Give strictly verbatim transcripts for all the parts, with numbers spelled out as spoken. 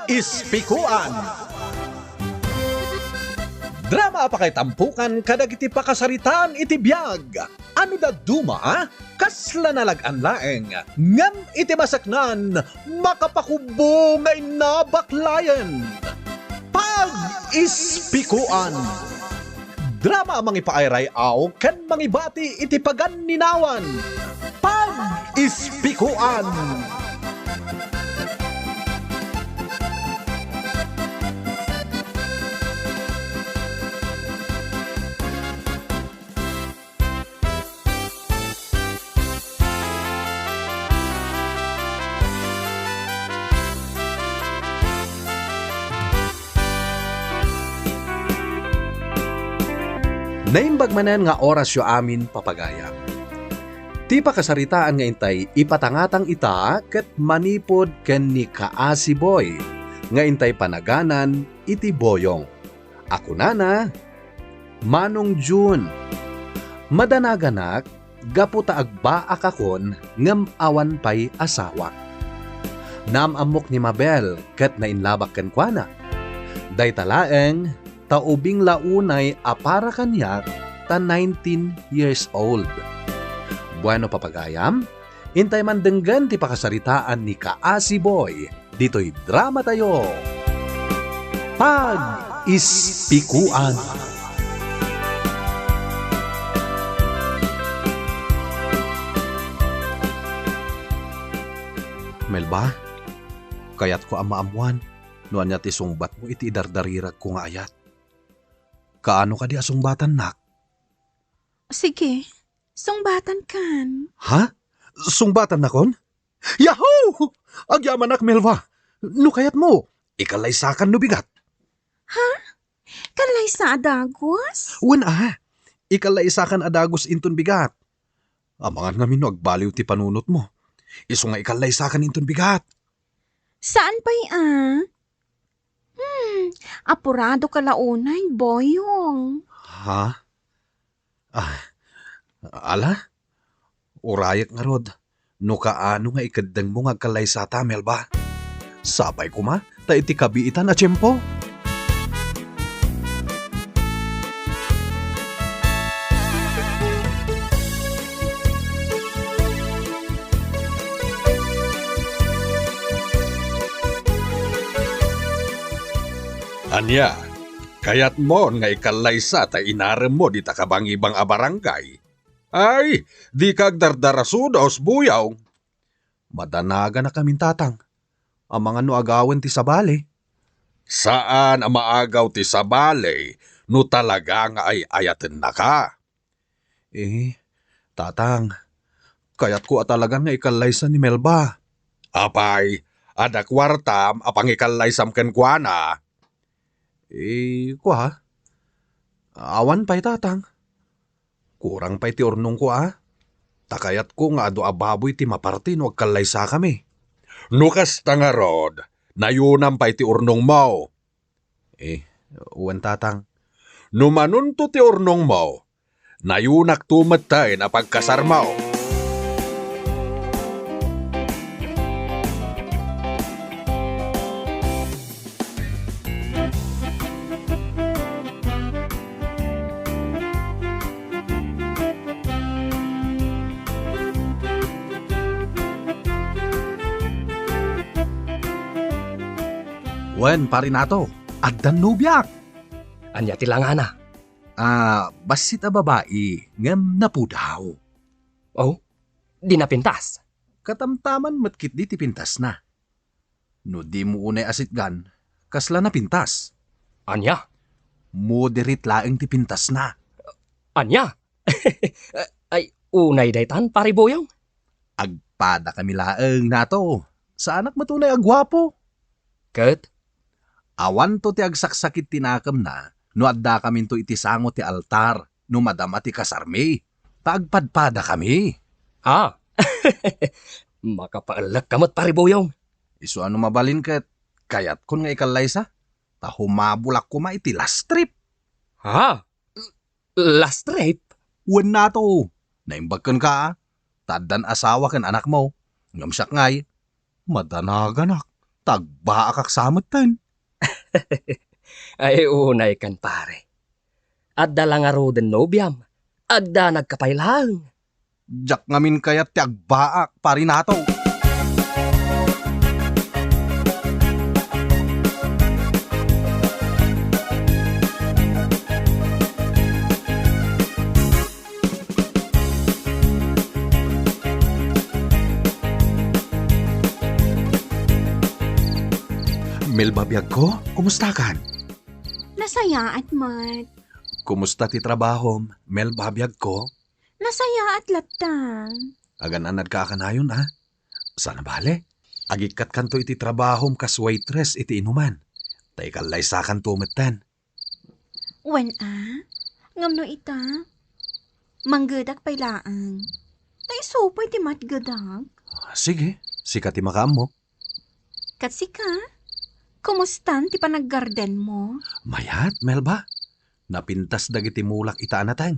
Ispikuan. Drama a pakaitampokan kadagiti pakasaritaan iti biag. Ano dadduma, kasla nalag-an laeng, ngem iti masaknan, makapakubbo nga inna baklayen. Pag-ispikuan. Drama a mangipaayray-aw ken mangibati iti paganninawan. Pag-ispikuan. Naimbag manen nga orasyo amin, papagayam. Ti pakasaritaan nga intay ipatangatang ita ket manipud ken ni Kaasi Boy nga intay panaganan iti Boyong. A kunana, Manong June, madanaganak gapu ta agbaakakon ngem awan pay asawak. Naam-ammok ni Mabel ket nainlabak kenkuana. Dayta laeng ta ubing la unay a para kaniak ta nineteen years old. Bueno, papagayam, intay man denggen ti pakasaritaan ni Kaasi Boy ditoy drama tayo. Pag-ispikuan. Melba, kayatko a maammuan no ania ti sungbatmo iti idardariragko nga ayat. Kaano kadi a sungbatannak? Sige, sungbatankan. Ha? Sungbatan nakon? Yahoo! Agyamanak, Melba. No kayatmo, ikallaysakan no bigat. Ha? Kallaysa a dagus? Wen a. Ikallaysakan a dagus inton bigat. Amangan ngamin no agbaliw ti panunotmo. Isu nga ikallaysakan inton bigat. Saan pay a? Hmm, apurado ka la unay, Boyong. Ha? Ah, ala? Urayek ngarud, no kaano nga ikeddengmo nga agkallaysata, Melba. Sapay koma, ta iti kabiitan a tiempo. Ania, kayatmon nga ikallaysa ta inaremmo dita kabangibang a barangay? Ay, dika agdardarasudos, Boyong. Madanaganak amin, Tatang. Amangan no agawen ti sabali. Saan a maagaw ti sabali no talaga nga ay-ayatennaka. Eh, Tatang, kayatko a talagan nga ikallaysa ni Melba. Apay, adda kuartam a pangikallaysam kenkuana? Eh, kua, awan pay, Tatang. Kurang pay ti urnongko a. Ta kayatko nga adu a baboy ti maparti no agkallaysakami. No kasta ngarud, nayunam pay ti urnongmo. Eh, wen, Tatang. No manunto ti urnongmo, nayunakto metten a pagkasarmo. Wen, Pari Nato, addan nobiak. Ania ti langana? Ah, bassit a babai, ngem napudaw. Oh, di napintas? Katamtaman met ketdi ti pintasna. No dimo unay asitgan, kasla napintas? Ania? Moderate laeng ti pintasna. Ania? Ay, unay daytan, Pari Boyong? Agpadakami laeng, Nato. Saanak met unay a guapo. Ket? Awanto ti agsaksakit ti nakemna no addakaminto iti sango ti altar no madama ti kasarmi, ta agpadpadakami. Ah, makapaellek ka met, Pari Boyong. Isu a no mabalin ket kayatkon nga ikallaysa, ta humabulak koma iti last trip. Ha? Last trip? Wen, Nato, naimbag kenka, a? Ta addan asawa ken anakmo. Ngem siak ngay, madanaganak. ta agbaakak sa metten. Ay, unay kan, pare. Adda la ngaruden nobiam, agdanagka pay laeng. Diak ngamin kayat ti agbaak, Pari Nato. Melba biagko, kumustakan? Nasayaat met. Kumusta ti trabahom, Melba biagko? Nasayaat latta. Agan-anadka a kanayon, a? Saan a bale, agikkatkanto iti trabahom kas waitress iti inuman. Ta ikallaysakanto metten. Wen a, ngem no ita, manggedak pay laeng. Ta isu pay ti matgedak. Sige, sika ti makaammo. Ket sika, kumustan ti panaggardenmo? Mayat, Melba. Napintas dagiti mulak ita a nateng.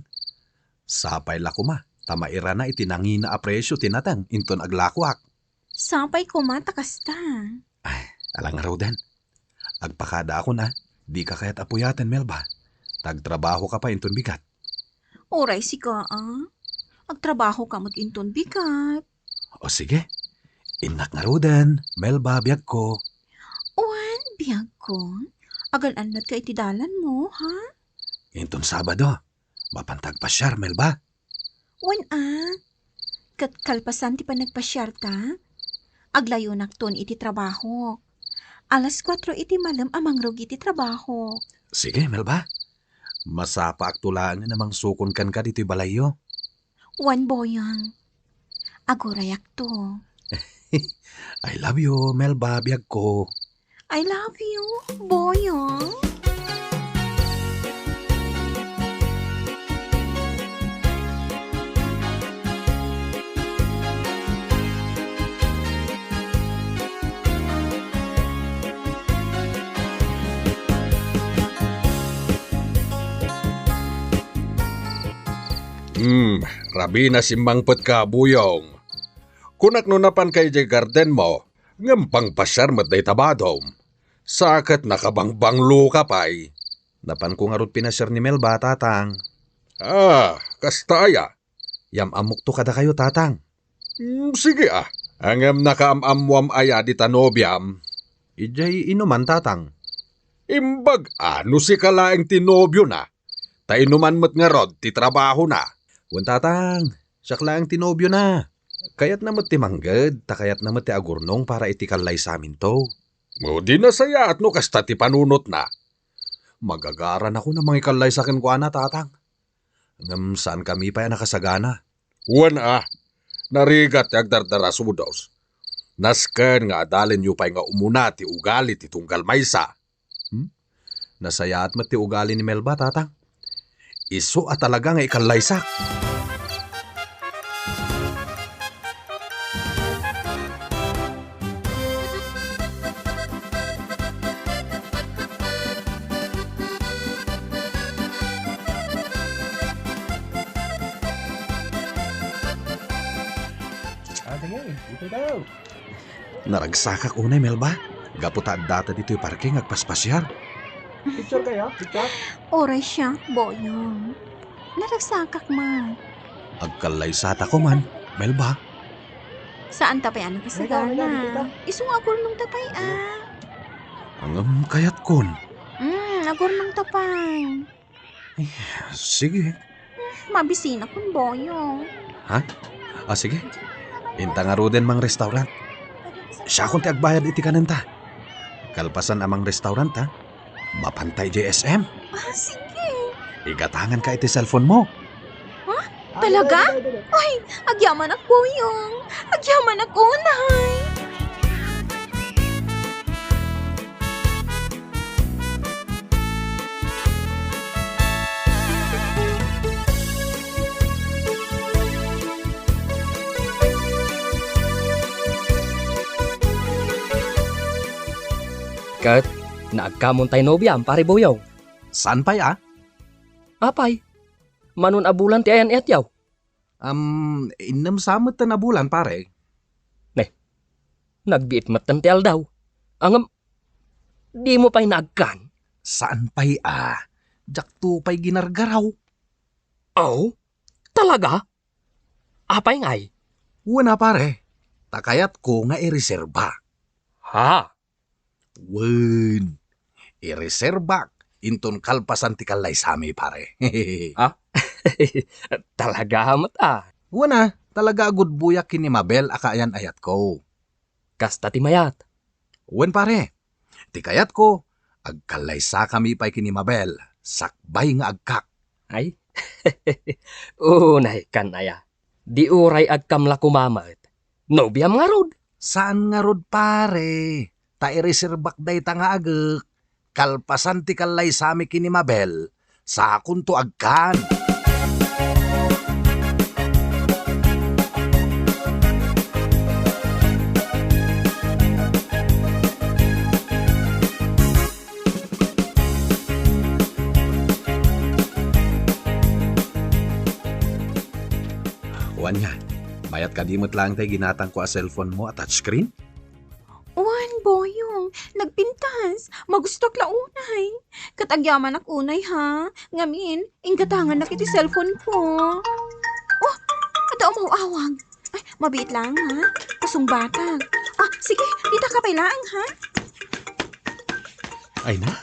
Sapay la koma, ta mairana iti nangina a presio ti nateng inton aglakoak. Sapay koma ta kasta. Ay, ala ngaruden. Agpakadaakon a, dika kayat a puyaten, Melba. Ta agtrabahoka pay inton bigat. Uray sika a, agtrabahoka met inton bigat. O sige, innak ngaruden, Melba biagko. Wen, biagko. Agan-annadka iti dalanmo, ha? Inton Sabado, mapanta agpasiar, Melba? Wen a. Ket kalpasan ti panagpasiarta, aglayonakton iti trabahok. Alas kuatro iti malem a mangrugi ti trabahok. Sige, Melba. Masapaakto laengen a mangsukon kenka ditoy balayyo. Wen, Boyong. Agurayakto. I love you, Melba, biagko. I love you, Boyong. Hmm, rabii na simmangpetka, Boyong. Kunak no napanka idiay gardenmo, ngem pangpasiar met dayta badom. Sa ket nakabangbangloka pay. Napanko ngarud pinasiar ni Melba, Tatang. Ah, kasta aya? Yam-ammokto kadakayo, Tatang. Mm, sige a. Ngem nakaam-ammoam aya dita nobiam? Idiay inuman, Tatang. Imbag a no sika laeng ti nobiona. Ta inuman met ngarud ti trabahona. Wen, Tatang, siak laeng ti nobiona. Kayatna met ti mangged, ta kayatna met ti agurnong para iti kallaysaminto. Mo, di nasayaat no kasta ti panunotna. Magagaranakon a mangikallaysa kenkuana, Tatang. Ngem saankami pay a nakasagana. Wen a, narigat ti agdardarasudos. Nasken nga adalenyo pay nga umuna ti ugali ti tunggal maysa. Hmm? Nasayaat met ti ugali ni Melba, Tatang. Isu a talaga nga ikallaysak. Ah, sige, dito tayo. Naragsakak unay, Melba, gapu ta addata ditoy parke nga agpaspasiar. Picture kayo? Picture? Oray siak, Boyong. Naragsakak man. Agkallaysatako man, Melba. Saanta pay a nakasagana. Isu nga agurnongta pay a. Ngem kayatkon. Mm, agurnongta pay. Eh, sige. Mabisinakon, Boyong. Ha? Ah, sige. Inta ngaruden mangrestaurant. Siakon ti agbayad iti kanenta. Kalpasan a mangrestaurant, ha? Mapanta idiay S M. Ah, sige. Igatanganka iti cellphone mo. Ha? Talaga? Ay, agyamanak, Boyong. Agyamanak unay. Ket naagkamon tay nobiam, Pare Boyong. Saan pay a? Apay, manon a bulan ti ayan-iyatyaw? Am, innem sa metten a bulan, pare. Ne, nagbiit metten ti aldaw. Ngem, dimo pay naagkan? Saan pay a, diakto pay ginargaraw. Aw, talaga? Apay ngay? Wen a, pare, ta kayatko nga ireserba. Ha? Wen, ireserbak inton kalpasan ti kallaysami, pare. Ah? Talaga met a. Wen a, talaga a gudboyak ken ni Mabel a kaayan-ayatko. Kasta ti mayat. Wen, pare, ti kayatko, agkallaysakami pay ken ni Mabel, sakbay nga agkak. Ay? Unay kan aya. Di uray agkam la koma met. Nobiam ngarud. Saan ngarud, pare? Ta ireserbak dayta nga agek. Kalpasan ti kallaysami ken ni Mabel, sakonto agkan. Wen nga, mayat kadi met laeng tay ginatangko a cellphone mo a touchscreen? Wen, Boyong, nagpintas. Magustuak la unay. Ket agyamanak unay, ha? Ngamin, inggatangannak iti cellphone ko. Oh, adda umaw-awag. Ay, mabiit laeng, ha? Kusong batag. Ah, sige, itaka pay laeng, ha? Ay na.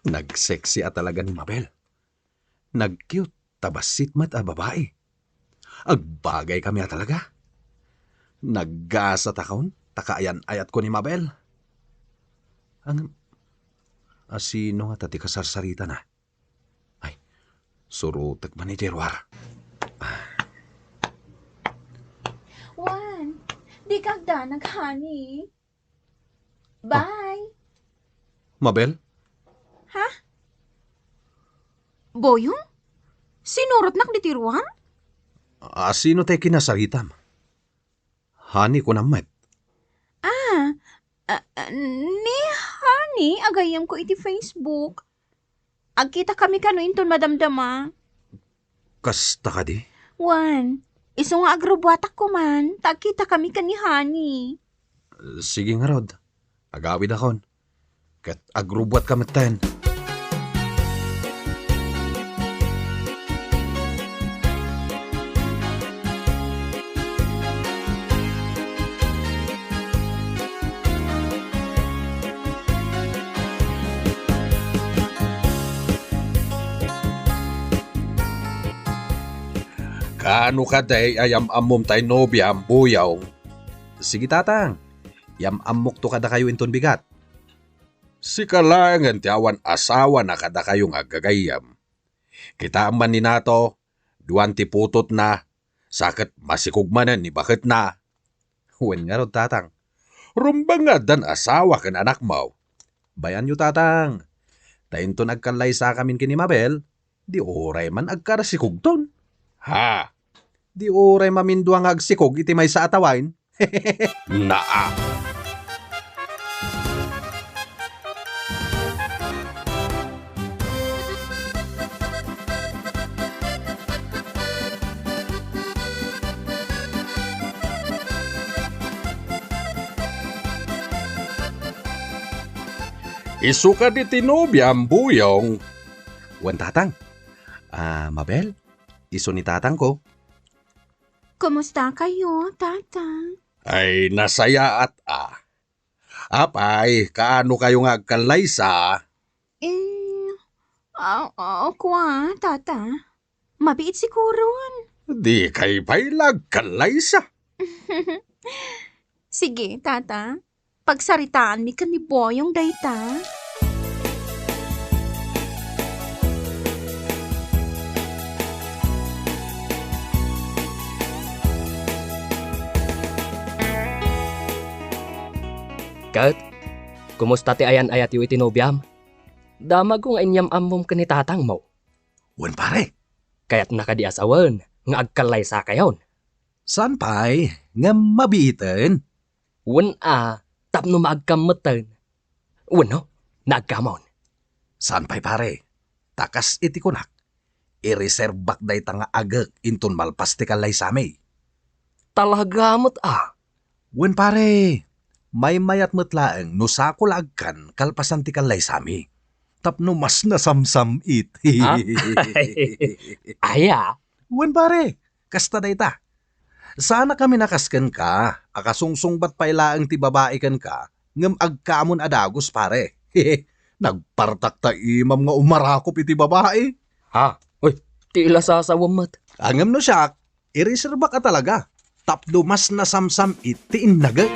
Nagsexy a talaga ni Mabel. Nag-cute ta bassit met a babai. Agbagaykami a talaga. Naggasatakon ta kaayan-ayatko ni Mabel. Ang, asino ngata ti kasarsaritana? Ay, surotek man iti ruar. Juan, dika agdanag, honey. Ah. Bye. Mabel? Ha? Boyong? Sinurotnak ditoy ruar? Asino tay kinasaritam? Honey kunam met. Ah, ah, ah, ni Honey, a gayyemko iti Facebook. Agkitakami kano inton madamdama. Kasta kadi? Wen, isu nga agrubbuatak koman, ta agkitakami ken ni Honey. Sige ngarud, agawidakon. Ket agrubbuatka metten. Kaano kadi a yam-ammom tay nobiam, Boyong? Sige, Tatang. Yam-ammokto kadakayo inton bigat. Sika laengen ti awan asawana kadakayo nga aggagayyem. Kitaem man ni Nato, duan ti putotna, sa ket masikog manen ni baketna. Wen ngarud, Tatang. Rumbeng nga addan asawa ken anakmo. Bay-anyo, Tatang. Ta inton agkallaysakamin ken ni Mabel, di uray man agkarasikogton. Ha? Di uray mamindua nga agsikog iti maysa a tawaen. Naa. Isu kadi ti nobiam, Boyong? Wen, Tatang. Ah, Mabel, isu ni tatangko. Kumusta kayo, Tatang? Ay, nasayaat a. Apay, kaano kayo nga agkallaysa? Eh, ah, ah, kua, Tata. Mabiit siguron. Di kay pay la agkallaysa. Sige, Tata. Pagsaritaanmi ken ni Boyong dayta. Ket, kumusta ti ayan-ayatyo iti nobiam? Damagko nga inyam-ammom ken ni tatangmo. Wen, pare. Kayatna kadi a sawen nga agkallaysakayon? Saan pay, ngem mabiiten. Wen a, tapno maagkam metten. Wenno, naagkamon. Saan pay, pare? Ta kas iti kunak, ireserbak dayta nga agek inton malpas ti kallaysami. Talaga met a? Wen, pare. Maymayat met laeng no sako la agkan kalpasan ti kallaysami. Tapno mas nasamsam-it. Ha? Aya? Wen, pare, kasta dayta. Saanak a minakas kenka, a kasungsungbat pay laeng ti babai kenka, ngem agkaamon a dagus, pare. Nagpartak ta imam nga umarakop iti babai. Ha? Uy, ti ila sasawem met. Ngem no siak, ireserbak a talaga. Tapno mas nasamsam-it ti innagek.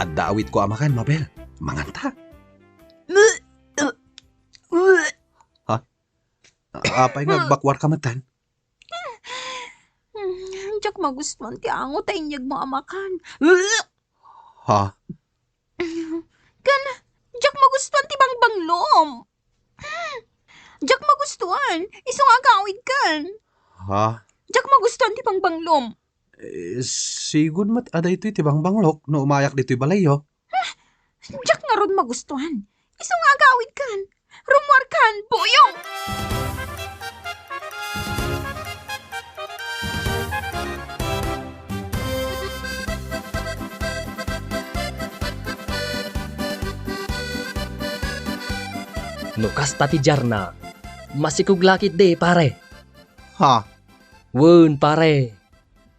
Adda awitko a makan, Mabel. Manganta. Ha? Apay nga agbakwarka metten? Hmm, diak magustuan ti angot a inyegmo a makan. Ha? Ken, diak magustuan ti bangbanglom. Diak magustuan. Isu nga agawidkan. Ha? Diak magustuan ti bangbanglom. Eh, sigud met a daytoy ti bangbanglok no umayak ditoy balayyo. Diak ngarud magustuan. Isu nga agawidkan. Rummuarkan, buyong! No kasta ti diarna, masikog la ketdi, pare. Ha? Wen, pare.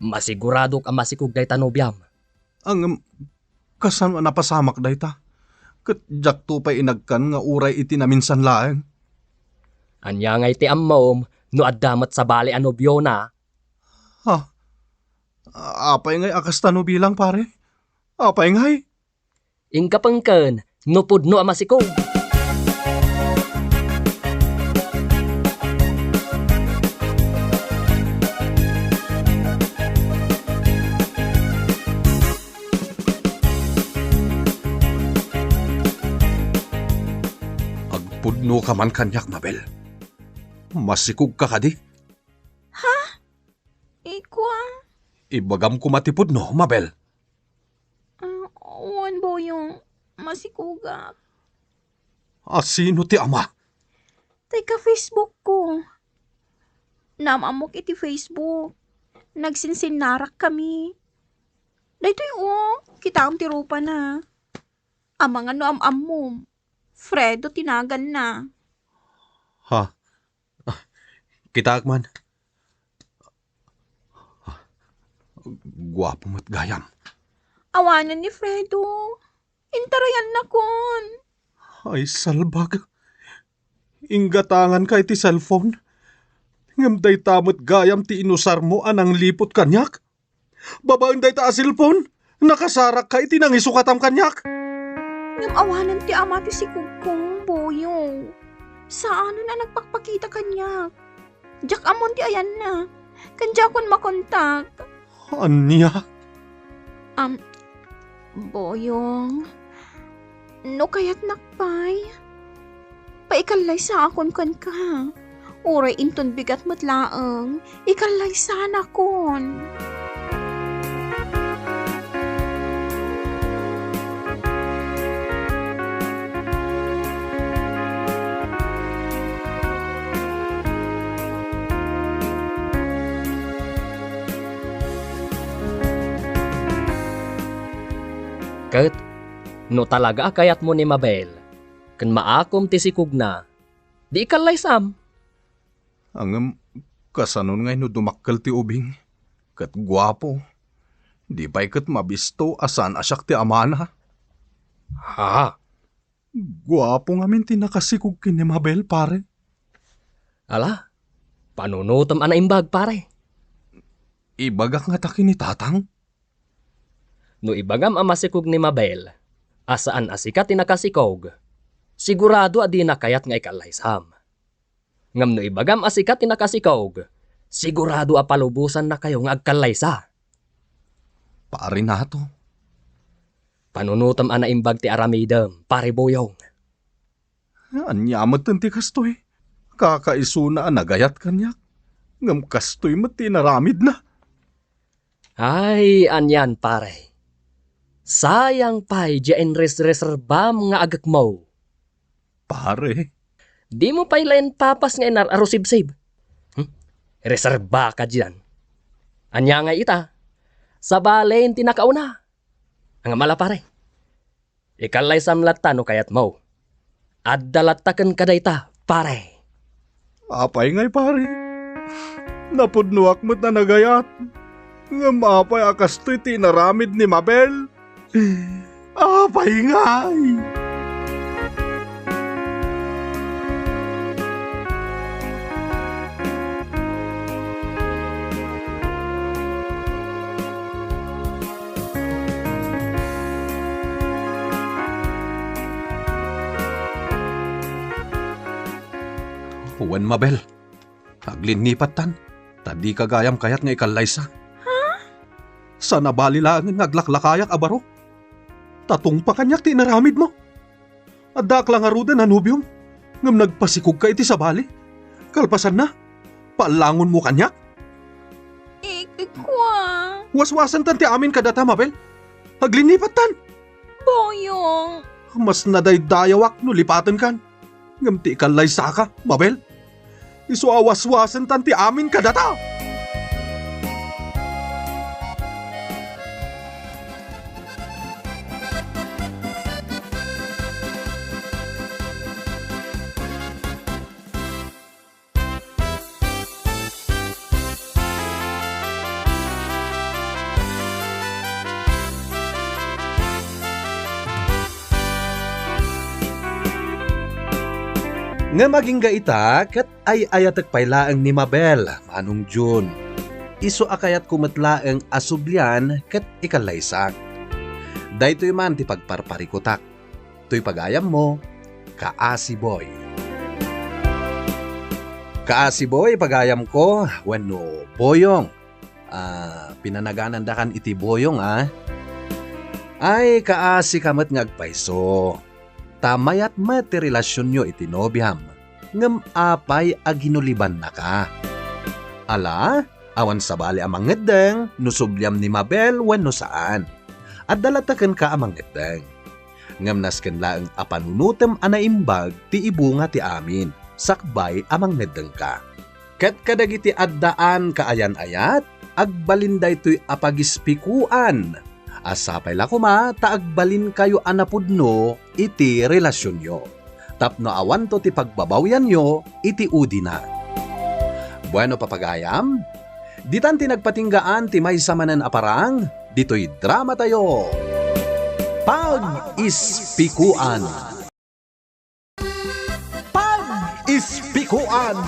Masiguradok a masikog dayta nobiam. Ngem, kasano a napasamak dayta? Ket diakto pay inagkan nga uray iti naminsan laeng. Ania ngay ti ammom no adda met sabali a nobiona? Ha? Apay ngay a kasta no bilang, pare? Apay ngay? Inka pengken no pudno a masikog. Agpudnoka man kaniak, Mabel. Masikogka kadi? Ha? Ikua? Ibagam koma ti pudno, Mabel. Ah, wen, Boyong. Masikogak. A sino ti ama? Tay ka-Facebook ko. Naam-ammok iti Facebook. Nagsinsinnarak kami. Daytoy, o, kitaem ti rupana. Amangan no am-ammom. Fredo ti naganna. Ha? Ah, kitaek man. Guapo met gayam. Awanen ni Fredo. Intarayannakon. Ay, salbag. Inggatanganka iti cellphone. Ngem dayta met gayam ti inusarmo a nangliput kaniak. Babaen dayta a cellphone, nakasarakka iti nangisukatam kaniak. Ngem awanen ti ama ti sikogko, Boyong. Saanen a nagpakpakita kaniak. Diak ammon ti ayanna. Ken diakon makontak. Ania? Am, Boyong, no kayatnak pay, paikallaysaakon kenka. Uray inton bigat met laeng, ikallaysanakon. Ket no talaga a kayatmo ni Mabel, ken maakom ti sikogna, di ikallaysam. Ngem, kasanon ngay no dumakkel ti ubing, ket guapo? Di pay ket mabisto a saan a siak ti amana? Ha? Guapo ngamin ti nakasikog ken ni Mabel, pare. Ala, panunotem a naimbag, pare. Ibagak ngata ken ni Tatang? No ibagam a masikog ni Mabel, a saan a sika ti nakasikog, sigurado a dina kayat nga ikallaysam. Ngem no ibagam a sika ti nakasikog, sigurado a palubosannakayo nga agkallaysa. Pare Nato. Panunotem a naimbag ti aramidem, Pare Boyong. Ania met ti kastoy? Kakaisuna a nagayat kaniak. Ngem kastoy met ti inaramidna. Ay, anian, pare. Sayang pay diay inresreserbam nga agekmo. Pare? Dimo pay laeng papas nga inar-arusibsib. Hmm? Reserba ka diyan. Ania nga ita? Sabalen ti nakauna. Ngem ala, pare. Ikallaysam latta no kayatmo. Adda latta kenka dayta, pare. Apay ngay, pare? Napudnoak met a nagayat. Ngem apay a kastoy ti inaramid ni Mabel? Apay ngay? Wen, Mabel, aglinnipattan, ta dika gayam kayat nga ikallaysa. Ha? Saan a bali laengen nga aglaklakayak a baro? Ta tungpa kaniak ti inaramidmo. Addaak la ngaruden a nobiom, ngem nagpasikogka iti sabali. Kalpasanna, paallangonmo kaniak? Ikikua. Waswasentan ti amin kadata, Mabel. Aglinnipattan. Boyong. Mas nadaydayawak no lipatenkan. Ngem ti ikallaysaka, Mabel. Isu a waswasentan ti amin kadata. Ngem agingga ita, ket ay-ayatek pay laeng ni Mabel, Manong Jun. Isu a kayatko met laeng a sublian ket ikallaysak. Daytoy man ti pagparparikutak. Toy pagayammo, Kaasi Boy. Kaasi Boy, pagayamko, wenno Boyong. Ah, pinanaganandakan iti Boyong, a. Ay, kaasika met nga agpayso. Ta mayat met ti relasionyo iti nobiam. Ngem apay a ginulibannaka? Ala, awan sabali a mangngeddeng no subliam ni Mabel wenno saan. Adda latta kenka a mangngeddeng. Ngem nasken laeng a panunotem a naimbag ti ibunga ti amin, sakbay a mangngeddengka. Ket kadagiti addaan kaayan-ayat, agbalin daytoy a pagispikoan. A sapay la koma ta agbalinkayo a napudno iti relasionyo, tapno awanto ti pagbabawianyo iti udina. Bueno, papagayam, ditan ti nagpatinggaan ti maysa manen a parang ditoy dramatayo, Pag-ispikoan. Pag-ispikoan.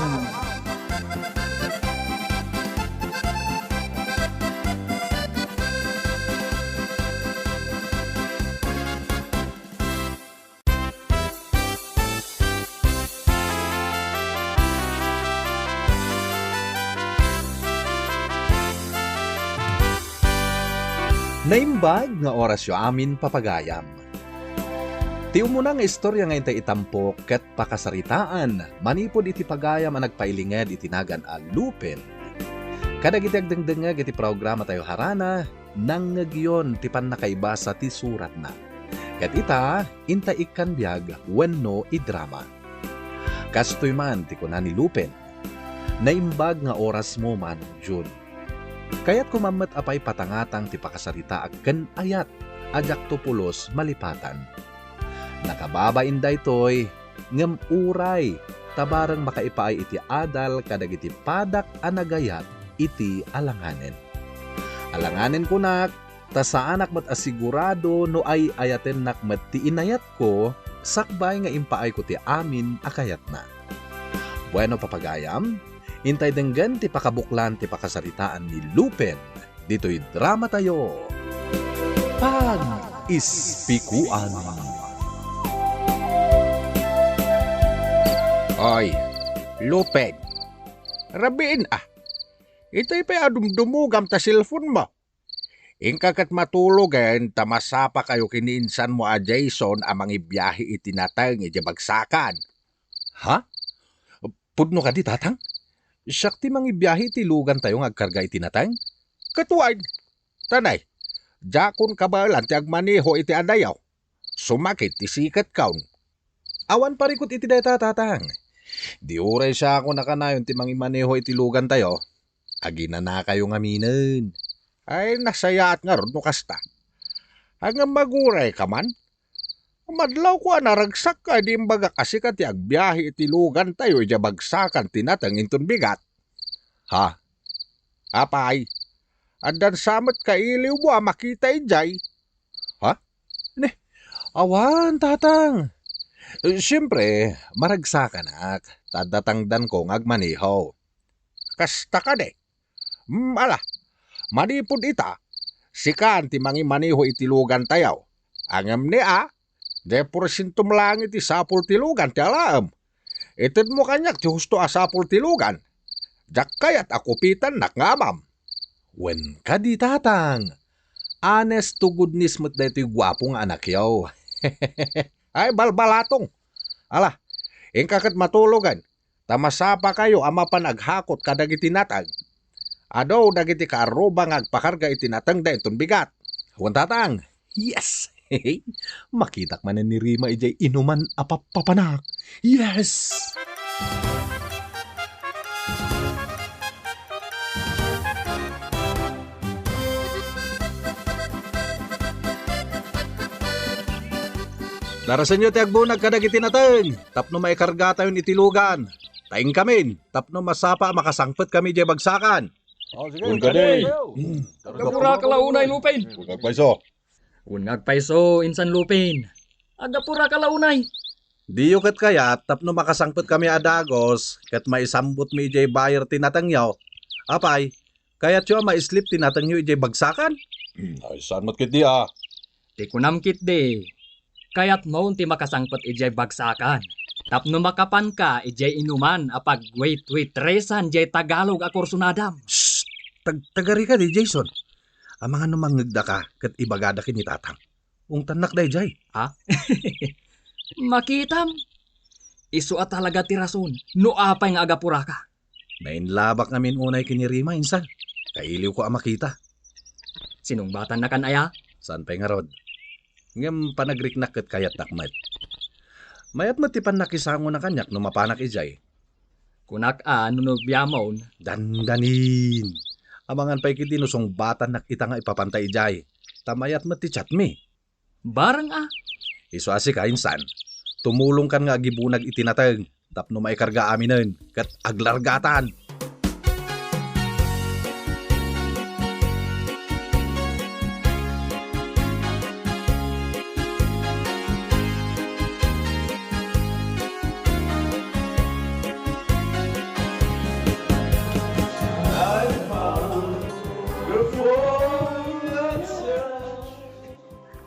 Naimbag nga orasyo amin, papagayam. Ti umuna nga istorya nga intay itampok ket pakasaritaan manipud iti pagayam a nagpailinged iti nagan a Lupin. Kadagiti agdengdengngeg iti programatayo harana, nangngegyon ti pannakaibasa ti suratna. Ket ita, intay ikkan biag wenno idrama. Kastoy man ti kuna ni Lupin, "Naimbag nga orasmo, Manong Jun. Kayatko man met a pay patangatang ti pakasaritaak ken ayat a diakto pulos malipatan. Nakababain daytoy, ngem uray ta bareng makaipaay iti adal kadagiti padak a nagayat iti alanganen. Alanganen kunak, ta saanak met a sigurado no ay-ayatennak met ti inayatko sakbay nga impaayko ti amin a kayatna." Bueno, papagayam, intay denggen ti pakabuklan ti pakasaritaan ni Lupin ditoy dramatayo, Pag-ispikoan. Ay, Lupin, rabiin a. Itay pay a dumdumogam ta cellphone mo. Inka ket matulogen ta masapakayo ken ni insanmo a Jason a mangibiahe iti nateng idiay bagsakan. Ha? Pudno kadi, Tatang? Siak ti mangibiahe iti lugantayo nga agkarga iti nateng? Ket wen, Tanay, diakon kabaelan ti agmaneho iti adayo. Sumakit ti siketkaon. Awan parikut iti dayta, Tatang. Di uray siak a kanayon ti mangimaneho iti lugantayo. Aginanakayo ngaminen. Ay, nasayaat ngarud no kasta. Ngem agurayka man. Madlawko a naragsakka idi imbagak a sika ti agbiahe iti lugantayo idiay bagsakan ti nateng inton bigat. Ha? Apay, addan sa met kailiwmo a makita idiay? Ha? Ne, awan, Tatang. Eh, siempre, maragsakanak, ta adda tangdanko nga agmaneho. Kasta kadi? Hmm, ala, manipud ita, sikan ti mangimaneho iti lugantayo. Ngem ni a, diay porsientom laeng iti sapul ti lugan ti alaem. Itedmo kaniak ti husto a sapul ti lugan. Diak kayat a kupitannak nga amam. Wen kadi, Tatang. Honest to goodness met daytoy guapo nga anakyo. Ay, balbalatong. Ala, inka ket matulogen. Ta masapakayo a mapan aghakot kadagiti nateng. Adu dagiti kaarruba nga agpakarga iti natengda inton bigat. Wen, Tatang. Yes! Makitak manen ni Rima idiay inuman a pappapanak. Yes! Darasenyo ti agbunag kadagiti nateng tapno maikargatayon iti lugan. Ta inkamin tapno masapa a makasangpetkami idiay bagsakan. Oh, sige, Wen kadi. Kadi. Hmm. Agapuraka la unay, Lupin. Wen agpayso. Wen nga agpayso, insan Lupin. Agapuraka la unay. Diyo ket kayat tapno makasangpetkami a dagus ket maisambutmi idiay buyer ti natengyo? Apay, kayatyo a maislip ti natengyo idiay bagsakan? Hmm, ay, saan met ketdi a? Ti kunam ketdi, kayatmon ti makasangpet idiay bagsakan tapno makapanka idiay inuman a pagwait-waitresan diay Tagalog a kursonadam. Shh! Tag-, tagarika di, Jason. Amangan no mangngegdaka ket ibagada ken ni Tatang. Ungtannak daydiay. Ha? Makitam? Isu a talaga ti rason no apay nga agapuraka. Nainlabak ngamin unay ken ni Rima, insan. Kailiwko a makita. Sinungbatannakan aya? Saan pay ngarud. Ngem panagriknak ket kayatnak met. Mayat met ti pannakisangonak kaniak no mapanak idiay. Kunak a no nobiamon. Dandanin. Amangan pay ketdi no sungbatannak ita nga ipapanta idiay. Ta mayat met ti chatmi. Bareng a. Isu a sika, insan. Tumulongkan nga agibunag iti nateng tapno maikarga aminen ket aglargatan.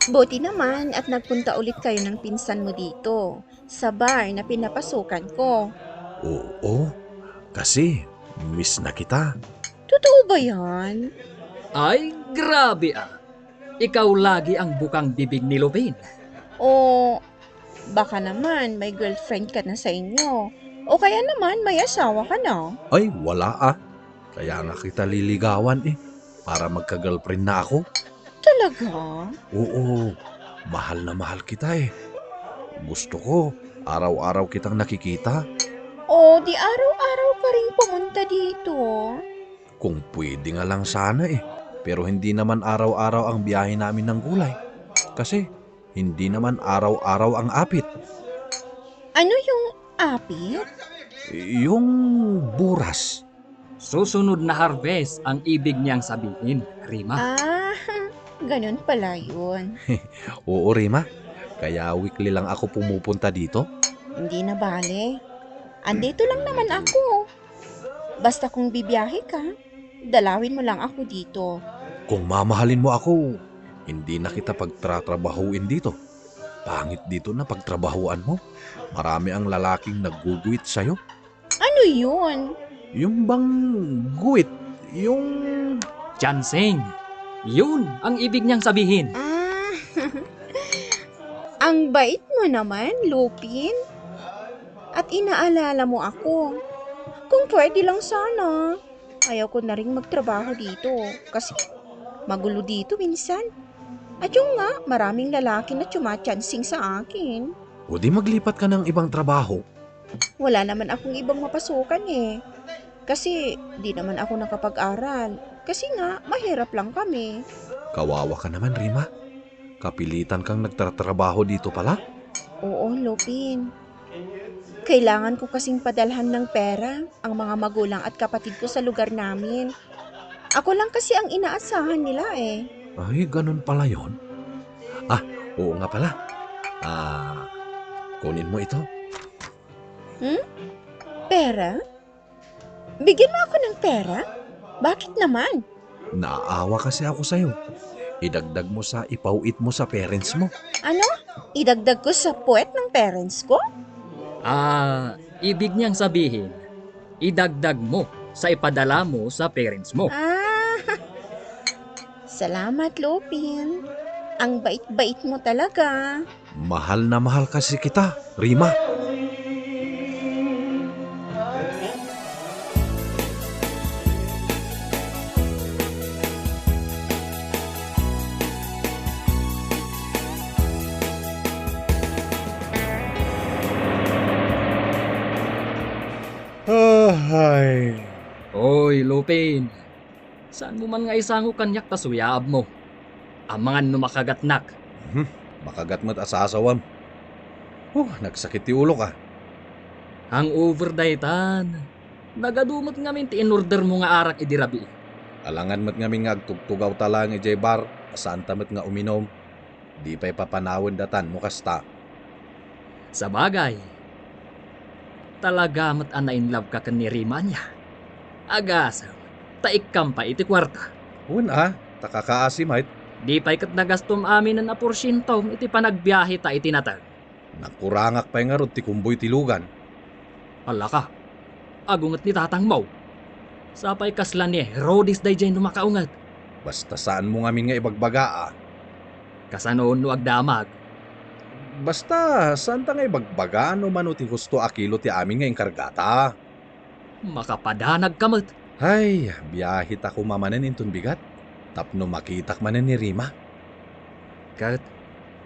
Buti naman at nagpunta ulit kayo ng pinsan mo dito, sa bar na pinapasukan ko. Oo, kasi miss na kita. Totoo ba yan? Ay, grabe ah. Ikaw lagi ang bukang bibig ni Lupin. O baka naman may girlfriend ka na sa inyo. O kaya naman may asawa ka na. Ay, wala ah. Kaya nga kita liligawan eh. Para magka-girlfriend na ako. Talaga? Oo, mahal na mahal kita eh. Gusto ko, araw-araw kitang nakikita. O, di araw-araw ka ring pumunta dito. Kung pwede nga lang sana eh. Pero hindi naman araw-araw ang biyahe namin ng gulay. Kasi hindi naman araw-araw ang apit. Ano yung apit? Yung buras. Susunod na harvest ang ibig niyang sabihin, Rima. Ah, ganun pala yun. Oo, Rima. Kaya weekly lang ako pumupunta dito. Hindi na bale. Andito lang naman ako. Basta kung bibiyahe ka, dalawin mo lang ako dito. Kung mamahalin mo ako, hindi na kita pagtratrabahuin dito. Pangit dito na pagtrabahuan mo. Marami ang lalaking nagguguit sa'yo. Ano yun? Yung bang guit, yung Chancing. Yun ang ibig niyang sabihin. Ah, ang bait mo naman, Lupin. At inaalala mo ako. Kung pwede lang sana, ayaw ko na ring magtrabaho dito. Kasi Magulo dito minsan. At yung nga, maraming lalaki na tsumatsansing sa akin. O di maglipat ka ng ibang trabaho. Wala naman akong ibang mapasukan eh. Kasi di naman ako nakapag-aral. Kasi nga, mahirap lang kami. Kawawa ka naman, Rima. Kapilitan kang nagtatrabaho dito pala? Oo, Lupin. Kailangan ko kasing padalhan ng pera ang mga magulang at kapatid ko sa lugar namin. Ako lang kasi ang inaasahan nila eh. Ay, ganun pala yon. Ah, oo nga pala. Ah, kunin mo ito. Hmm? Pera? Bigyan mo ako ng pera? Bakit naman? Naaawa kasi ako sa'yo. Idagdag mo sa ipauwit mo sa parents mo. Ano? Idagdag ko sa puwet ng parents ko? Ah, ibig niyang sabihin, idagdag mo sa ipadala mo sa parents mo. Ah, salamat, Lupin. Ang bait-bait mo talaga. Mahal na mahal kasi kita, Rima. Ahay. Oy, Lupin. Saan mo man nga isango kaniak ta suyaab mo? Amangan no makagatnak. Mhm. Makagat met a sasawam. Huh, nagsakit ti ulok a. Hangover daytan. Nagadu met ngamin ti in-order mo nga arak idi rabii. Alangan met ngamin nga agtugtugaw ta laeng idiay bar, a saanta met nga uminom. Di pay papanawen datan no kasta. Sabagay, talaga met a na-inlove ka ken ni Rima ania. Agasem, ta ikkam pay iti kuarta. Wen a, ta kakaasi met. Di pay ket nagastom aminen a porsientom iti panagbiahe ta iti nateng. Nakurangak pay ngarud ti kumboy ti lugan. Hala ka, agunget ni tatangmo. Sapay kasla ni Herodes daydiay no makaunget. Basta saanmo ngamin nga ibagbaga a. Kasano no agdamag? Basta, saanta nga ibagbaga no mano ti husto a kilo ti amin nga inkargata. Makapadanag ka met. Hay, biahe ta koma manen inton bigat, tapno makitak manen ni Rima. Ket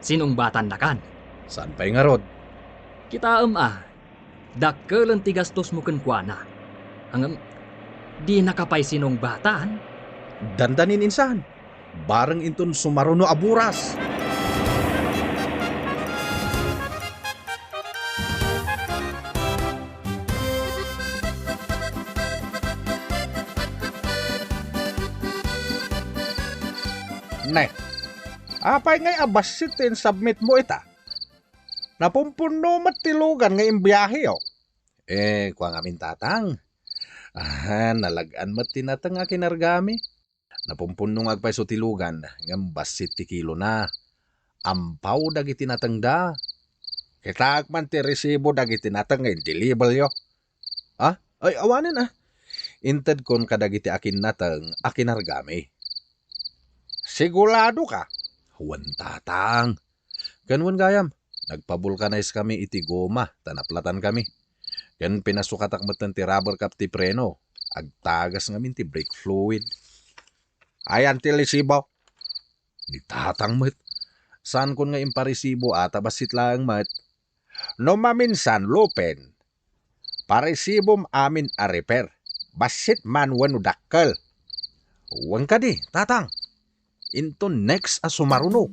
sinungbatannakan? Saan pay ngarud? Kitaem a, dakkelen ti gastosmo kenkuana. Ngem, dinaka pay sinungbatan? Dandanin insan. Bareng inton sumaruno a buras. Ne, apay ngay a bassit ti insubmit mo ita? Napumpunno met ti lugan nga imbiaheyo. Eh, kua ngamin tatang. Ah, nalag-an met ti nateng a kinargami. Napumpunno nga agpayso ti lugan, ngem bassit ti kilona. Ampaw dagiti natengda. Kitaek man ti resibo dagiti nateng nga in-deliveryo. Ah? Ay, awanen a. Intedkon kadagiti akinnateng a kinargami. Sigurado ka? Wen, tatang. Ken wen gayam, nagpa-vulcanize kami iti goma ta naplatan kami. Ken pinasukatak metten ti rubber cap ti preno. Agtagas ngamin ti brake fluid. Ayan ti resibo. Ni tatang met. Saankon nga imparesibo a ta bassit laeng met. No maminsan, Lupin, paresibom amin a repair. Bassit man wenno dakkel. Wen kadi, tatang. Inton next a sumaruno.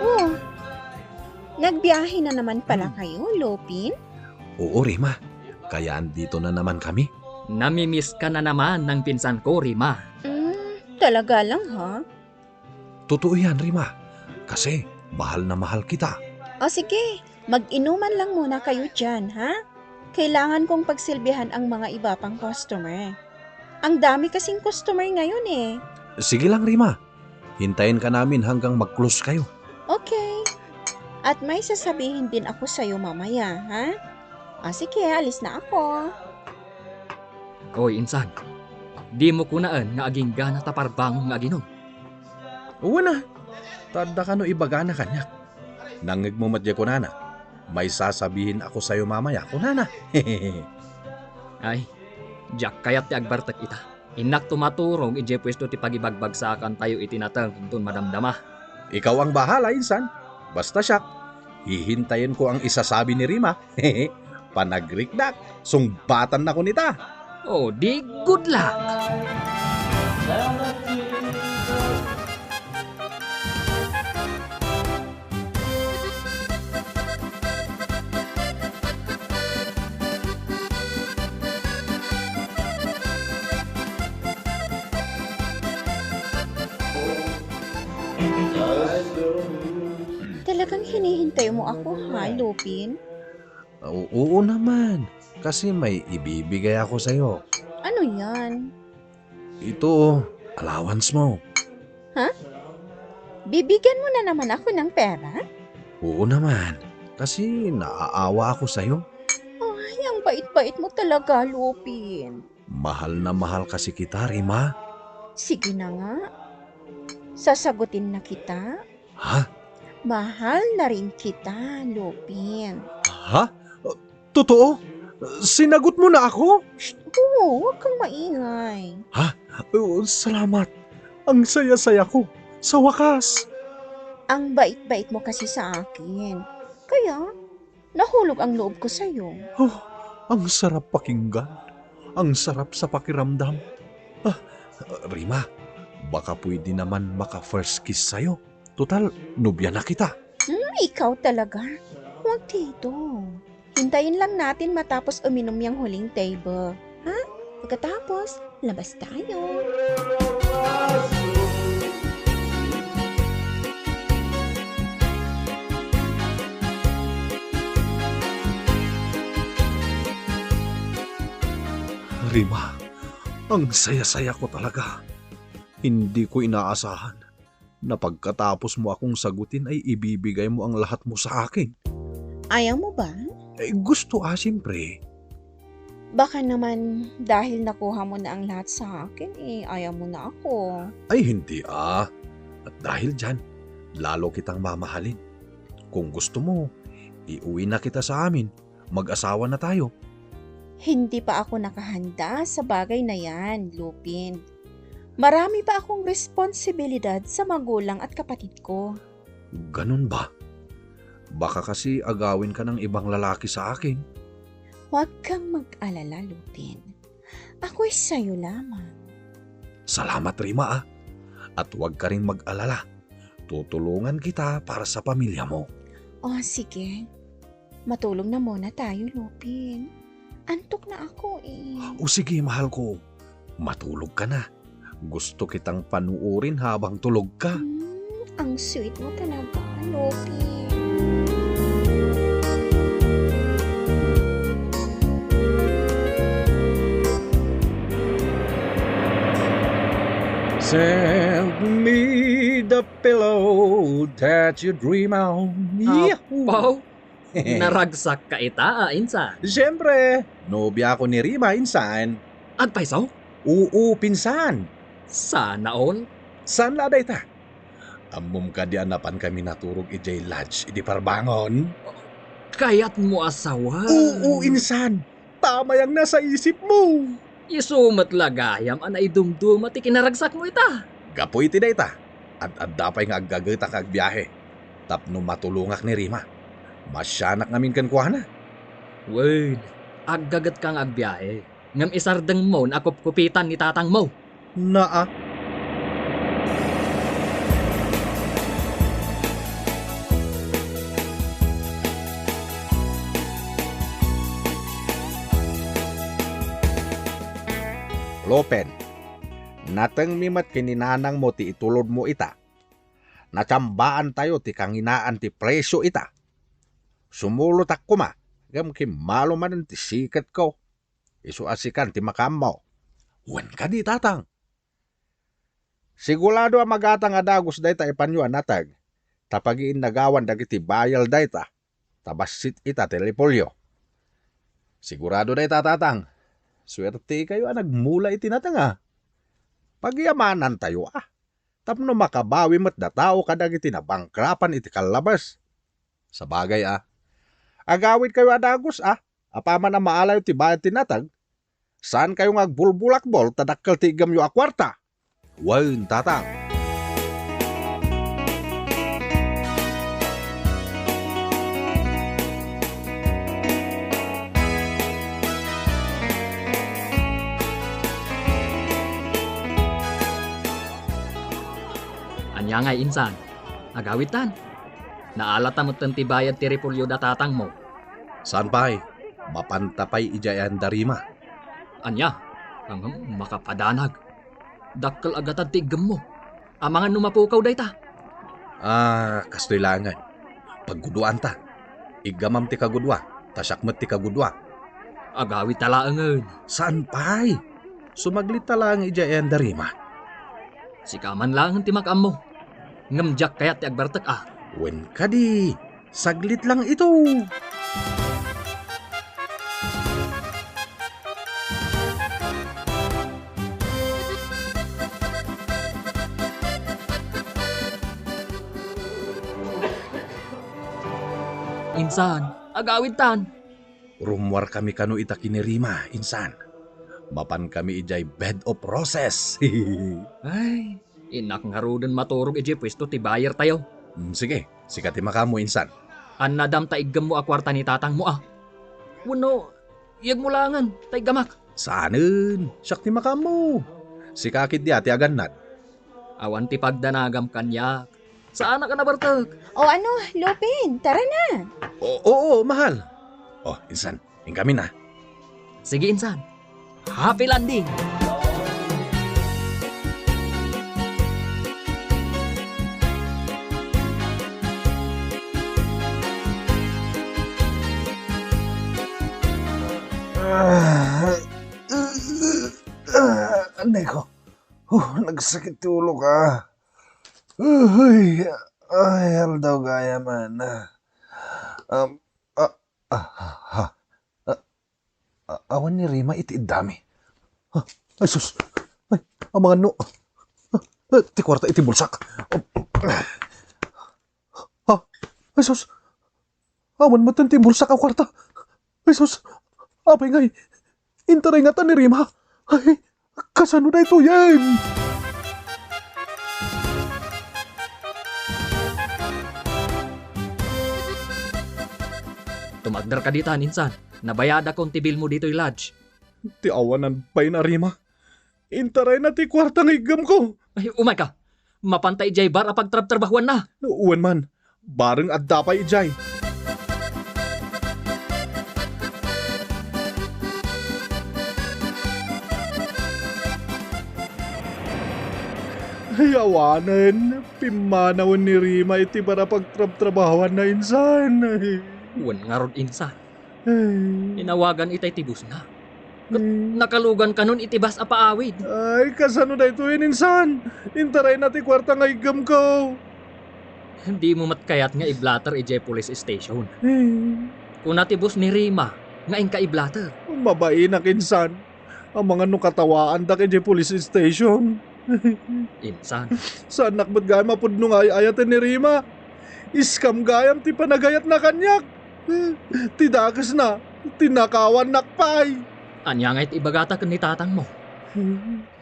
Oh, nagbiyahe na naman pala Hmm. kayo, Lupin? Oo, Rima. Kaya andito na naman kami. Namimiss ka na naman ng pinsan ko, Rima. Hmm, talaga lang, ha? Totoo yan, Rima. Kasi mahal na mahal kita. O sige, mag-inuman lang muna kayo dyan, ha? Kailangan kong pagsilbihan ang mga iba pang customer. Ang dami kasing customer ngayon eh. Sige lang, Rima. Hintayin ka namin hanggang mag-close kayo. Okay. At may sasabihin din ako sa'yo mamaya, ha? Ah, sige, alis na ako. Oy, insan. Dimo kunaen nga aginggana ta parbangon nga aginom. Wen a, ta adda kano ibagana kaniak. Nangngegmo met diay kunana, "May sasabihin ako sayo mamaya," kunana. Ay, diak kayat ti agbartek ita. Innakto maturog idiay puesto ti pagibagbagsakantayo iti nateng inton madamdama. Ikaw ang bahala, insan. Basta siak, hihintayenko ang isasabi ni Rima. Panagriknak, sungbatannakon ita. O, di good luck! Talagang hinihintay mo ako, ha, Lupin? O-, oo naman, kasi may ibibigay ako sayo. Ano yan? Ito, allowance mo. Ha? Bibigyan mo na naman ako ng pera? Oo naman, kasi naaawa ako sayo. Ay, ang bait-bait mo talaga, Lupin. Mahal na mahal kasi kita, Rima. Sige na nga. Sasagutin na kita. Ha? Mahal na rin kita, Lupin. Ha? Totoo? Sinagot mo na ako? Shh! Oo, huwag kang maingay. Ha? Oh, salamat. Ang saya-saya ko. Sa wakas. Ang bait-bait mo kasi sa akin. Kaya, nahulog ang loob ko sa'yo. Oh, ang sarap pakinggan. Ang sarap sa pakiramdam. Ah, Rima, baka pwede naman maka-first kiss sa'yo. Total, nobya na kita. Hmm, ikaw talaga. Huwag dito. Hintayin lang natin matapos uminom yang huling table. Ha? Pagkatapos, labas tayo. Rima, ang saya-saya ko talaga. Hindi ko inaasahan na pagkatapos mo akong sagutin ay ibibigay mo ang lahat mo sa akin. Ayaw mo ba? Eh, gusto, ah, siyempre. Baka naman dahil nakuha mo na ang lahat sa akin, eh, ayaw mo na ako. Ay, hindi, ah. At dahil dyan, lalo kitang mamahalin. Kung gusto mo, iuwi na kita sa amin. Mag-asawa na tayo. Hindi pa ako nakahanda sa bagay na yan, Lupin. Marami pa akong responsibilidad sa magulang at kapatid ko. Ganun ba? Baka kasi agawin ka ng ibang lalaki sa akin. Huwag kang mag-alala, Lupin. Ako'y sa'yo lamang. Salamat, Rima, ah. At huwag ka ring mag-alala. Tutulungan kita para sa pamilya mo. O, sige. Matulog na muna tayo, Lupin. Antok na ako, eh. O, sige, mahal ko. Matulog ka na. Gusto kitang panuorin habang tulog ka. Hmm, ang sweet mo talaga, Lupin. Send me the pillow that you dream of. Yahoo! Apaw, naragsak ka ita, ah, insan? Siyempre, nobya ko ni Rima, insan. Agpayso? Oo, pinsan. Sana all. Saan la dayta? Ammom kadi a napan kami naturog idiay lodge idi parbangon? Kayat mo a sawen? Oo, insan. Tama yang nasa isip mo. Isu met la gayam a naidumduma ti kinaragsak mo ita. Gapu iti dayta, ad-adda pay nga aggagetak nga agbiahe tapno matulongak ni Rima. Masianak ngamin kenkuana. Wen, aggagetka nga agbiahe, ngem isardengmo no akupkupitan ni tatangmo. Naa. Lopen, natengmi met ken ni nanangmo ti itulodmo ita. Natsambaantayo ti kanginaan ti presio ita. Sumulotak koma, ngem kimmalo manen ti siketko. Isu a sikan ti makaammo. Wen kadi, tatang. Sigurado a magatang a dagus dayta ipanyo a nateg, ta pagiinnagawan dagiti bayel dayta, ta bassit ita ti repolyo. Sigurado dayta, Tatang. Suertekayo a nagmula iti nateng, a. Pagyamanantayo, a. Tapno makabawi met datao kadagiti nabankrapan iti kallabes. Sabagay, a. Agawidkayo a dagus, a. Apaman a maalayo ti bayad ti nateng, saankayo nga agbulbulakbol ta dakkel ti iggemyo a kuarta. Wen, Tatang. Ania ngay, insan? Agawidtan. Naalata metten ti bayad ti repolyo da tatangmo. Saan pay? Mapanta pay idiay ayan da Rima. Ania? Ngem makapadanag. Dakkel a gatad ti iggemmo. Amangan no mapukaw dayta. Ah, kastoy laengen. Pagguduanta. Iggamam ti kagudua, ta siak met ti kagudua. Agawidta laengen. Saan pay? Sumaglitta laeng idiay ayan da Rima. Sika man laengen ti makaammo. Ngem diak kayat ti agbartek a. Wen kadi, saglit lang ito. Insan, agawidtan. Rummuarkami kano ita ken ni Rima, insan. Mapankami idiay bed of roses. Ay, innak ngaruden maturog idiay puesto ti bayertayo. Mm, sige, sika ti makaammo, insan. Annadam ta iggemmo a kuarta ni tatangmo a. Wenno, iyegmo laengen ta iggamak. Saanen, siak ti makaammo. Sika ketdi a ti agannad. Awan ti pagdanagam kaniak. Saanak a nabartek. O ano, Lupin, tara na. O, oo, mahal. O, insan, inkami na. Sige, insan. Happy landing! Ah, ah, ah, anay ko. Oh, nagsakit ti ulo ka. Ay, ay, aldaw gayam. Um, ah, ah, ah, ah, ah, awan ni Rima iti iddami. Ah, ay, sus. Ay, amangan no. Ah, ah, ti kuarta iti bulsak. Ha? Ay, sus! Awan met ti bulsak a kuarta. Ay, sus! Apay ngay? Intaray ngata ni Rima. Ay, kasano daytoyen? Tumakder ka ditan, insan. Nabayadakon ti bill mo ditoy lodge. Ti awanan pay na, Rima. Intarayna ti kuarta nga iggemko. Ay, umayka. Mapanta idiay bar a pagtrabtrabahuanna. Wen man, bareng adda pay idiay. Ay, awanen. Pimmanawen ni Rima iti bar a pagtrabtrabahuanna, insan. Wen ngarud, insan. Ay. Inawagan itay ti boss-na. Ket, hmm, nakalugan kanon iti bus a paawid. Ay, kasano daytoyen, insan? Intarayna ti kuarta nga iggemko. Dimo met kayat nga i-blotter idiay police station. Hmm. Kuna ti boss ni Rima nga inka i-blotter. Mabainak, insan. Amangan no katawaandak idiay police station. Insan. Saannak met gayam a pudno nga ay-ayaten ni Rima. Scam gayam ti panagayatna kaniak. Ti dakesna, tinakawannak pay. Ania ngay ti ibagata ken ni tatangmo?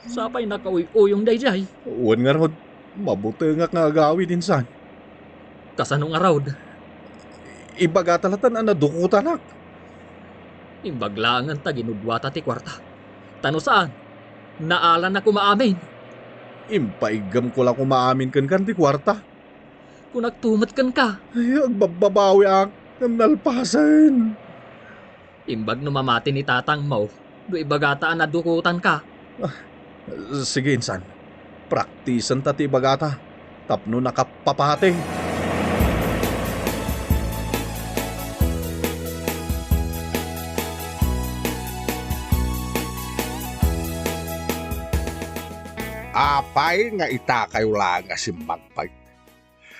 Sapay nakauy-uyong daydiay. Wen ngarud, mabutengak nga agawid, insan. Kasano ngarud? Ibagata latta a nadukutanak. Imbag laengen ta ginudwata ti kuarta. Ta no saan, naalanna koma amin. Impaiggamko la koma amin kenka ti kuarta. Kunakto met kenka. Ay, agbabbabawiak, ngem nalpasen. Imbag no mamati ni tatangmo, no ibagata a nadukotanka. Ah, sige, insan. Praktisenta ti ibagata tapno nakapapati. Apay nga itakayo laeng a simmangpet?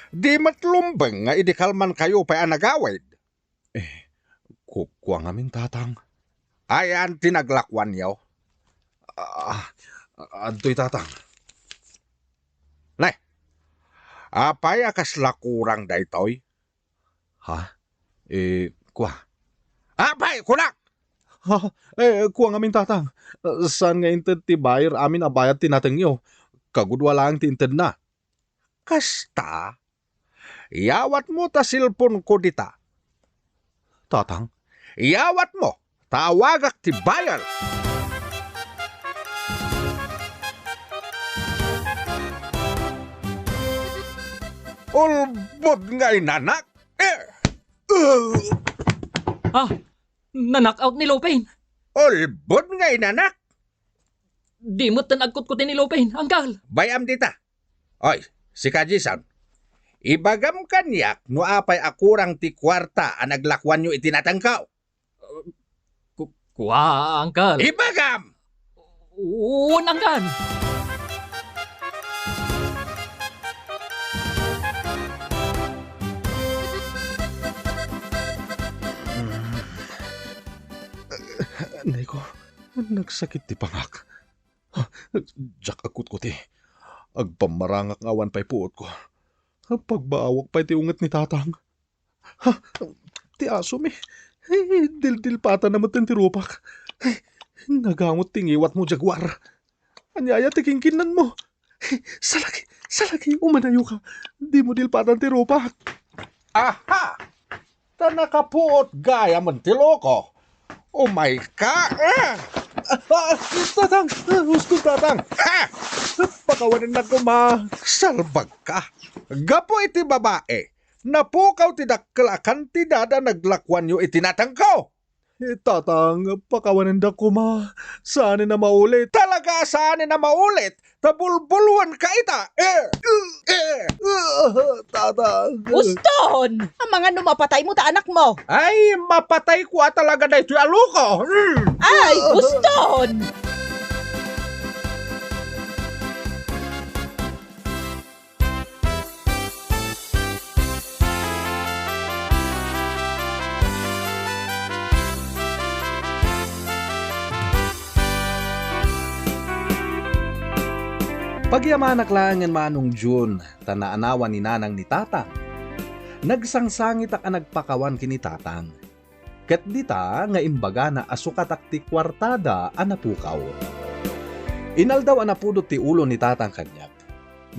Di met lumbeng nga idi kalmankayo pay a nagawid? Eh, ku-, kua ngamin, Tatang. Ayan ti naglakuanyo? Ah, adtoy, Tatang. Ne, apay a kasla kurang daytoy? Ha? Eh, kua. Apay, kunak! Ha? Eh, kua ngamin, Tatang. Saan nga inted ti bayar amin a bayad ti natengyo? Kagudua laeng ti intedna. Kasta, iyawatmo ta cellphone ko dita. Tatang? Iyawatmo, ta awagak ti bayar. Ulbod nga inanak! Eh! Ah, na-knock out ni Lupin. Ulbod nga inanak! Di met ten agkutkuti ni Lupin, Uncle. Bay-am dita. Oy, sika, Jason. Ibagam kaniak no apay a kurang ti kuarta a naglakuanyo iti natengko. Ku-, kua, Uncle. Ibagam! Wen, Uncle. Nay ko, nagsakit ti pangak. Diak agkutkuti. Agpammarangak nga awan pay puotko. Pagbaawak pay ti unget ni Tatang. Ha? Ti asomi. Eh, dildilpatanna met ti rupak. Eh, nagangot ti ngiwatmo, Jaguar. Ania aya ti kinkinnanmo? Eh, salaki, salaki, umanayoka. Dimo dilpatan ti rupak. Aha! Ta nakapuot gayamen ti loko. Umayka. Ah! Ah, ah, Tatang! Ah, husto, Tatang! Ha! Pakawanennak koma. Salbagka. Gapu iti babae, napukaw ti dakkel a kantidad a naglakuanyo iti natengko. Eh, Tatang, pakawanendak koma. Saanen a maulit. Talaga a saanen a maulit. Ta bulbulwenka ita. Eh, eh, eh, Tatang. Uston! Amangan no mapataymo ta anakmo. Ay, mapatay ko a talaga daytoy a loko. Mm. Ay, uston! Pagyamanak laengen Manong Jun, ta naanawan ni Nanang ni Tatang. Nagsangsangitak a nagpakawan ken ni Tatang. Ket dita nga imbagana a sukatak ti kuartada a napukaw. Inaldaw a napudot ti ulo ni Tatang kaniak,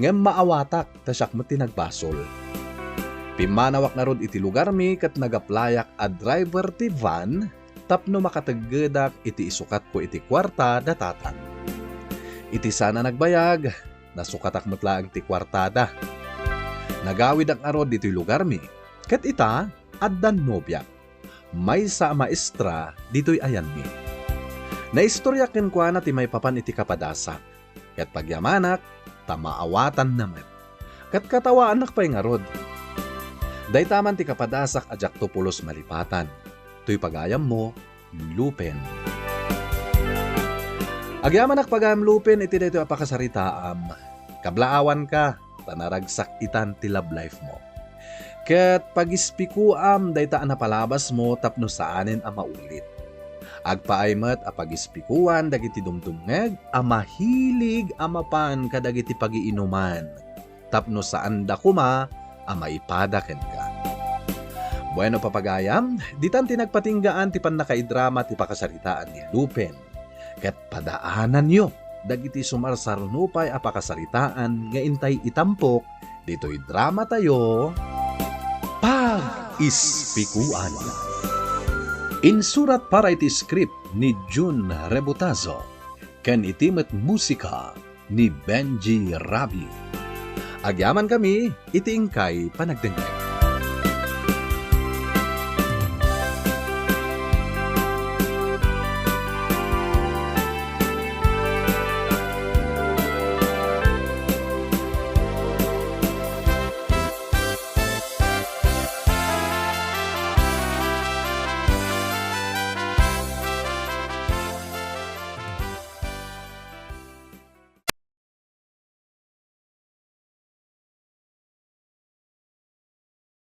ngem maawatak ta siak met ti nagbasol. Pimmanawak ngarud iti lugarmi ket nagaplayak a driver ti van tapno makateggedak iti isukatko iti kuarta da Tatang. Iti saan a nagbayag, nasukatak met laeng ti kuartada. Nagawidak ngarud ditoy lugarmi, ket ita, addan nobiak. Maysa a maestra ditoy ayanmi. Naistoriak kenkuana ti maipapan iti kapadasak, ket pagyamanak ta maawatanna met. Ket katawaannak pay ngarud. Dayta man ti kapadasak a diakto pulos malipatan. Toy pagayammo, Lupin. Agyamanak pagayam Lupin iti daytoy a pakasaritaam. Kablaawanka, ta naragsak itan ti love life mo. Ket pagispikuam dayta a napalabasmo tapno saanen a maulit. Agpaay met a pagispikuan dagiti dumdumngeg a mahilig a mapan kadagiti pagiinuman, tapno saanda koma a maipada kenka. Bueno, papagayam, ditan ti nagpatinggaan ti pannakaidrama ti pakasaritaan ni Lupin. Ket padaananyo dagiti sumarsarnupay a pakasaritaan nga intay itampok ditoy dramatayo, Pag-Ispikuan. Insurat para iti script ni Jun Rebutazo, ken iti met musika ni Benji Rabi. Agyamankami iti inkay panagdengngeg.